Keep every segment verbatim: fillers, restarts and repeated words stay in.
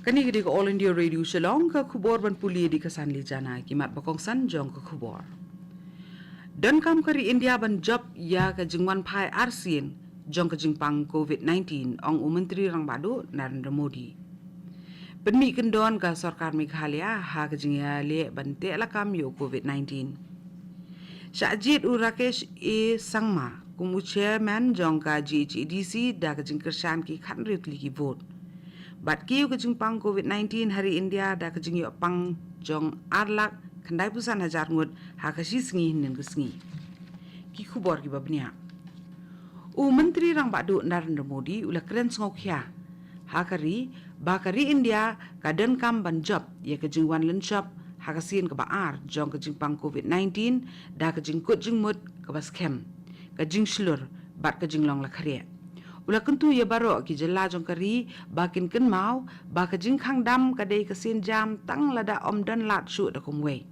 Kane ka dei ka All India Radio Shillong, ka khubor ban pule da ka Sanli Jana. Ki mat ba kongsan jong ka khubor. Donkam ka ri India ban jop ïa ka jingwan phai arsien jong ka jingpang COVID nineteen, ong u Myntri Rangbah Duh Narendra Modi. Pynmih kyndon ka sorkar Meghalaya ha ka jingïaleh ban teh lakam ïa u COVID nineteen. Shah jied u Rakesh A Sangma kum u chairman jong ka GHADC da ka jingkyrshan ki khathynriew tylli ki vote. Bad kiew ka jingpang COVID nineteen ha ri India da ka jingïoh pang jong ar lak khyndai phew san hajar ngut ha ka shi sngi hynnin ka sngi. Ki khubor kiba bniah. U Myntri Rangbah Duh Narendra Modi u la kren sngewkhia ha ka ri ba ka ri India ka donkam ban jop ïa ka jingwan lynshop ha ka sien kaba ar jong ka jingpang COVID nineteen da ka jingkut jingmut kaba skhem, ka jingshlur bad ka jinglong lakhrieh. U la kyntu ïa baroh ki jylla jong ka ri ba kin kynmaw ba ka jingkhang dam ka dei ka sienjam tang lada ym don lad shuh da kumwei.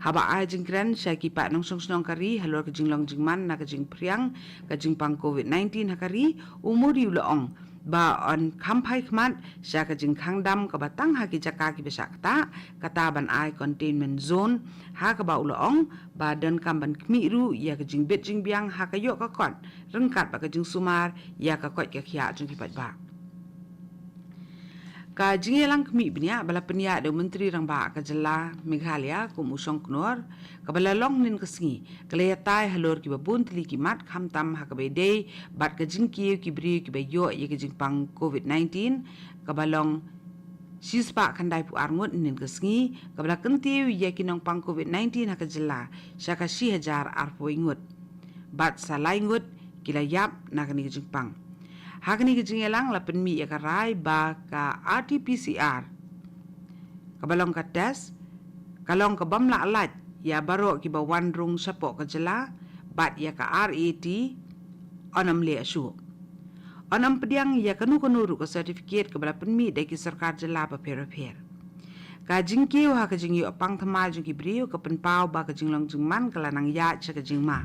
Haba ai jingkren sha ki paid nongshong shnong ka ri halor ka jinglong jingman na ka jingphriang ka jingpang COVID nineteen ha ka ri, u Modi u la ong ba yn kham phai khmat sha ka jingkhang dam kaba tang ha ki jaka kiba shah ktah, kata ban ai containment zone, ha kaba u la ong ba donkam ban khmih ruh ïa ka jingbit jingbiang ha ka ïoh ka kot ryngkat bad ka jingsumar ïa ka koit ka khiah jong ki paidbah. Ka jingïalang khmih bniah ba la pynïaid da u Myntri Rangbah ka jylla Meghalaya kum u shongknor, kaba la long hynnin ka sngi, ka la ïatai halor kiba bun tylli ki mat khamtam ha kaba ïadei bad ka jingkiew ki briew kiba ïoh ïa ka jingpang COVID nineteen, kaba long shispah khyndai phew ar ngut hynnin ka sngi, kaba la kyntiew ïa ki nongpang COVID nineteen ha ka jylla sha ka shi hajar arphew wei ngut. Bad sa lai ngut ki la ïap na kane ka jingpang. Ha kane ka jingïalang la pynmih ïa ka rai ba ka RT-PCR, kaba long ka test, ka long ka bym lah lait ïa baroh kiba wan rung shapoh ka jylla, bad ïa ka RAT yn ym leh shuh. Yn ym pdiang ïa kano kano ruh ka certificate kaba la pynmih da ki sorkar jylla bapher bapher. Ka jingkiew ha ka jingïoh pang thymmai jong ki briew ka pynpaw ba ka jinglong jingman ka la nang ïaid sha ka jingma.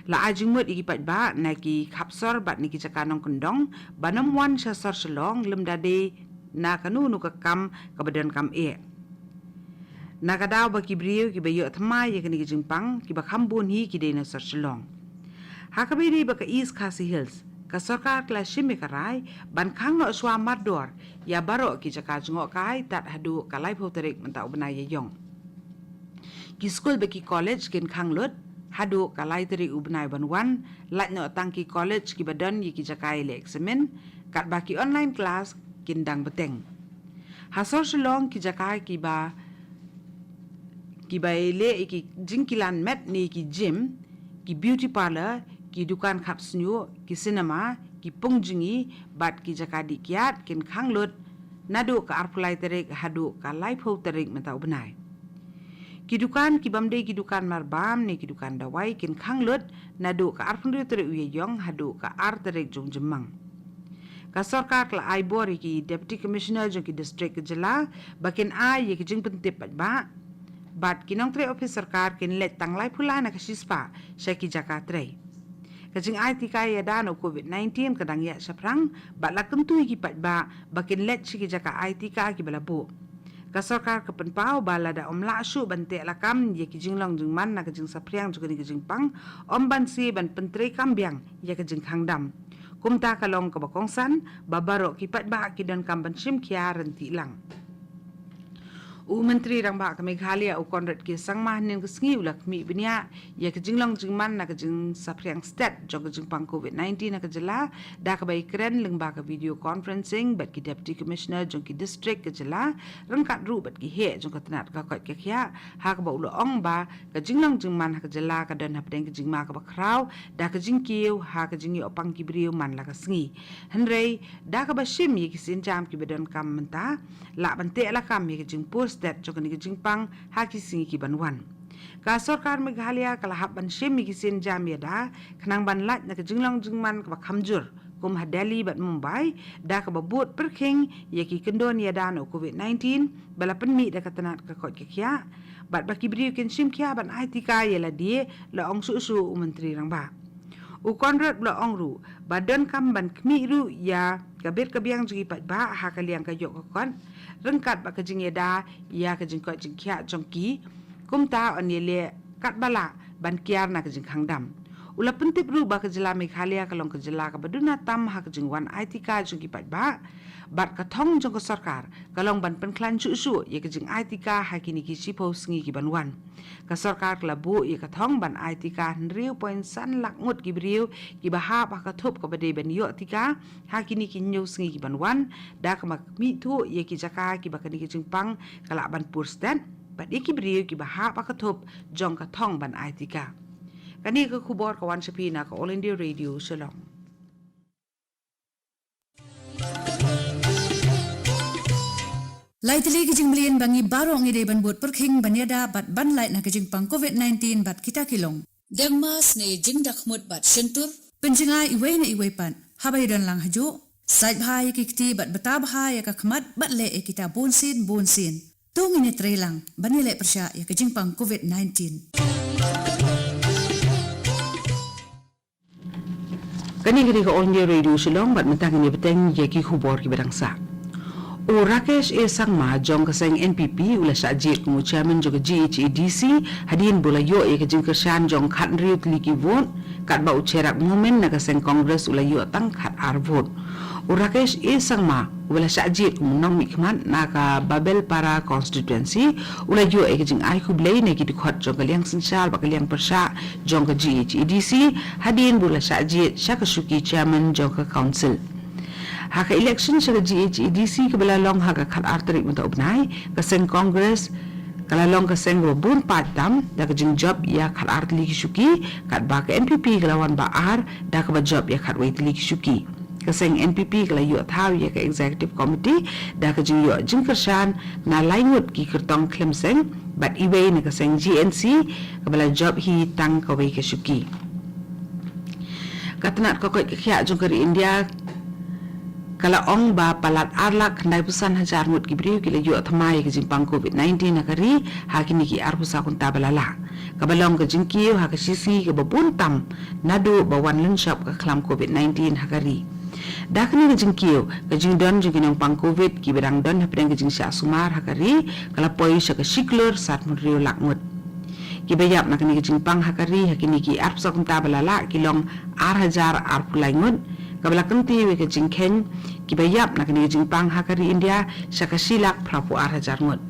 La ai jingmut ïa ki paidbah na ki khap sor bad na ki jaka nongkyndong ban ym wan sha sor Shillong lymda dei na kano kano ka kam kaba donkam eh. Na ka daw ba ki briew kiba ïoh thymmai ïa kane ka jingpang kiba kham bun hi ki dei na sor Shillong. Ha kaba ïadei bad ka East Khasi Hills, ka sorkar ka la shim ïa ka rai ban khang noh shuwa mardor ïa baroh ki jaka jngohkai tad haduh ka laiphew tarik mynta u bnai Ïaïong. Ki skul bad ki college kin khang lut haduh ka lai tarik u bnai ban wan, lait noh tang ki college kiba don ïa ki jaka ïaleh examin, katba ki online class kin dang bteng. Ha sor Shillong ki jaka kiba, kiba ïaleh ïa ki jingkilan met ne ki gym, ki beauty parlour, ki dukan khap shñiuh, ki cinema, ki pung jngi bad ki jaka dih kiad kin khang lut naduh ka arphew lai tarik haduh ka laiphew tarik mynta u bnai. Ki dukan kibym dei ki dukan marbam ne ki dukan dawai kin khang lut naduh ka arphew hynriew tarik u Ïaïong haduh ka ar tarik jong u Jymmang. Ka sorkar ka la ai bor ïa ki Deputy Commissioner jong ki district ka jylla ba kin ai ïa ki jingpyntip paidbah, bad ki nongtrei ophis sorkar kin leit tang laiphew lai na ka shispah sha ki jaka trei. Ka jingai tika ïada na u COVID nineteen ka dang ïaid shaphrang bad la kyntu ïa ki paidbah ba kin leit sha ki jaka ai tika kiba la buh. Ka sorkar ka pynpaw ba lada ym lah shuh ban teh lakam ïa ki jinglong jingman na ka jingsaphriang jong kane ka jingpang, ym banse ban pyntreikam biang ïa ka jingkhang dam. Kumta ka long kaba kongsan ba baroh ki paidbah ki donkam ban shim khia ryntih lang. U Myntri Rangbah ka Meghalaya u Conrad K Sangma hynnin ka sngi u la khmih bniah ïa ka jinglong jingman na ka jingsaphriang stet jong ka jingpang COVID nineteen ha ka jylla da kaba ïakren lyngba ka video conferencing bad ki Deputy Commissioner jong ki district ka jylla ryngkat ruh bad ki heh jong ka tnat ka koit ka khiah, ha kaba u la ong ba ka jinglong jingman ha ka jylla ka don hapdeng ka jingma kaba khraw da ka jingkiew ha ka jingïoh pang ki briew man la ka sngi. Hynrei da kaba shim ïa ki sienjam kiba donkam mynta, lah ban teh lakam ïa ka jingpur stet jong kane ka jingpang ha ki sngi kiban wan. Ka sorkar Meghalaya ka la hap ban shim ïa ki sienjam ïada khnang ban lait na ka jinglong jingman kaba kham jur kum ha Delhi bad Mumbai, da kaba bud pyrkhing ïa ki kyndon ïada na u COVID nineteen ba la pynmih da ka tnat ka koit ka khiah, bad ba ki briew kin shim khia ban ai tika ïa lade, la ong shuh shuh u Myntri Rangbah. U Conrad u la ong ruh ba donkam ban khmih ruh ïa ka bit ka biang jong ki paidbah ha ka liang ka ïoh ka kot, ryngkat bad ka jingïada ïa ka jingkoit jingkhiah jong ki, kumta yn ïaleh katba lah ban kiar na ka jingkhang dam. U la pyntip ruh ba ka jylla Meghalaya ka long ka jylla kaba duna tam ha ka jingwan ai tika jong ki paidbah, bad ka thong jong ka sorkar ka long ban pynkhlaiñ shuh shuh ïa ka jingai tika ha kine ki shiphew sngi ki ban wan. Ka sorkar ka la buh ïa ka thong ban ai tika hynriew point san lak ngut ki briew kiba hap ha ka thup kaba dei ban ïoh tika ha kine ki hynñiew sngi ki ban wan, da kaba khmih thuh ïa ki jaka kiba kane ka jingpang ka lah ban pur stet, bad ïa ki briew kiba hap ha ka thup jong ka thong ban ai tika. Kane ka khubor ka wan sha phi na ka All India Radio Shillong. Lai tylli ki jingmlien ba ngi baroh ngi dei ban bud pyrkhing ban ïada bad ban lait na ka jingpang covid nineteen bad kita ki long: deng, mask ne jingdakhmut bad shyntur, pynjngai iwei na iwei pat haba ïadon lang hajuh, sait bha ïa ki kti bad bta bha ïa ka khmat bad leh ïa kita bunsien bunsien. To ngin ïatreilang ban ïaleh pyrshah ïa ka jingpang covid nineteen. Kane ka dei ka All India Radio Shillong bad mynta ngin ïa bteng ïa ki khubor kiba dang sah. U Rakesh A Sangma jong ka seng N P P u la shah jied kum u chairman jong ka G H A D C hadien ba u la ïoh ïa ka jingkyrshan jong khathynriew tylli ki vote, katba u Cherak Momin na ka seng Congress u la ïoh tang khatar vote. U Rakesh A Sangma uba la shah jied kum u nongmihkhmat na ka Babelpara constituency u la ïoh ïa ka jingai khublei na ki dkhot jong ka liang synshar bad ka liang pyrshah jong ka G H A D C hadien ba u la shah jied sha ka shuki chairman jong ka council. Ha ka election sha ka G H A D C kaba la long ha ka khatar tarik mynta u bnai, ka seng Congress ka la long ka seng kaba bun paid tam da ka jingjop ïa khatar tylli ki shuki, katba ka N P P ka la wan ba ar da kaba jop ïa khatwei tylli ki shuki. Ka seng N P P ka la ïoh thaw ïa ka executive committee da ka jingïoh jingkyrshan na lai ngut ki kyrtong khlem seng bad iwei na ka seng G N C kaba la jop hi tang kawei ka shuki. Ka tnat ka koit ka khiah jong ka ri India ka la ong ba palat ar lak khyndai phew san hajar ngut ki briew ki la ïoh thymmai ïa ka jingpang covid nineteen ha ka ri ha kine ki arphew saw kynta ba la lah, kaba long ka jingkiew ha ka shisngi kaba bun tam naduh ba wan lynshop ka khlam covid nineteen ha ka ri. Da kane ka jingkiew, ka jingdon jong ki nongpang covid kiba dang don hapdeng ka jingshah sumar ha ka ri ka la poi sha ka shi klur sanphew hynriew lak ngut. Kiba ïap na kane ka jingpang ha ka ri ha kine ki arphew saw kynta ba la lah ki long ar hajar arphew lai ngut, kaba la kyntiew ïa ka jingkheiñ kiba ïap na kane ka jingpang ha ka ri India sha ka shi lak phraphew ar hajar ngut.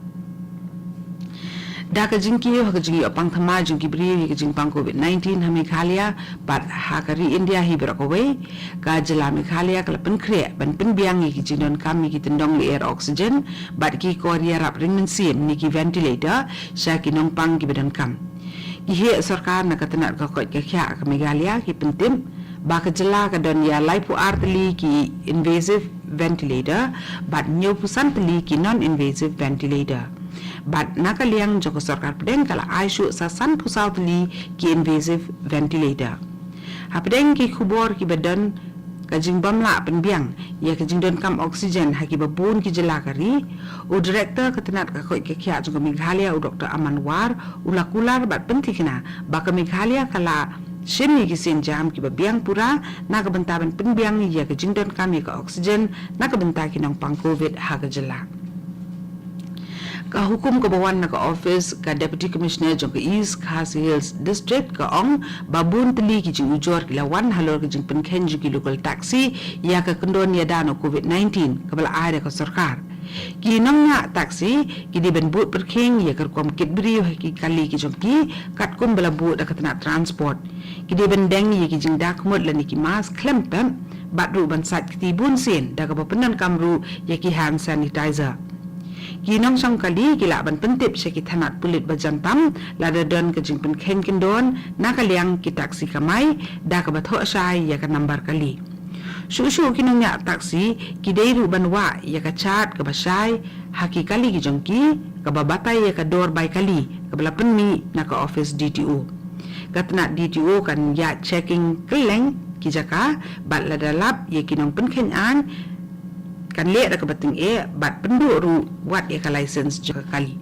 Da ka jingkiew ha ka jingïoh pang thymmai jong ki briew ïa ka jingpang covid nineteen ha Meghalaya bad ha ka ri India hi baroh kawei, ka jylla Meghalaya ka la pynkhreh ban pynbiang ïa ki jingdonkam ïa ki tyndong lyer oxygen bad ki kor ïarap ring mynsiem ne ki ventilator sha ki nongpang kiba donkam. Ki heh sorkar na ka tnat ka koit ka khiah ka Meghalaya ki pyntip ba ka jylla ka don ïa laiphew ar tylli ki invasive ventilator bad hynñiewphew san tylli ki non-invasive ventilator. Bad na ka liang jong ka sorkar pdeng ka la ai shuh sa sanphew saw tylli ki invasive ventilator. Hapdeng ki khubor kiba don ka jingbym lah pynbiang ïa ka jingdonkam oxygen ha kiba bun ki jylla ka ri, u Director ka tnat ka koit ka khiah jong ka Meghalaya, u Doctor Aman War, u la kular bad pynthikna ba ka Meghalaya ka la shim ïa ki sienjam kiba biang pura na ka bynta ban pynbiang ïa ka jingdonkam ïa ka oxygen na ka bynta ki nongpang covid ha ka jylla. Ka hukum kaba wan na ka office ka Deputy Commissioner jong ka East Khasi Hills District ka ong ba bun tylli ki jingujor ki la wan halor ka jingpynkheiñ jong ki local taxi ïa ka kyndon ïada na covid nineteen kaba la ai da ka sorkar. Ki nongñiah taxi ki dei ban bud pyrkhing ïa ka rukom kit briew ha ki kali ki jong ki katkum ba la buh da ka tnat transport. Ki dei ban deng ïa ki jingdakhmut lane ki mask khlem pep bad ruh ban sait kti bunsien da kaba pyndonkam ruh ïa ki hand sanitizer. Ki nongshong kali ki lah ban pyntip sha ki tnat pulit ba jan tam lada don ka jingpynkheiñ kyndon na ka liang ki taxi kamai da kaba thoh shai ïa ka nambar kali. Shuh shuh ki nongñiah taxi ki dei ruh ban wah ïa ka chart kaba shai ha ki kali ki jong ki kaba batai ïa ka dor bai kali kaba la pynmih na ka office D T O. Ka tnat D T O kan ïa checking kylleng ki jaka bad lada lap ïa ki nongpynkheiñ aiñ kan leh da kaba tyngeh bad pynduh ruh wat ïa ka license jong ka kali.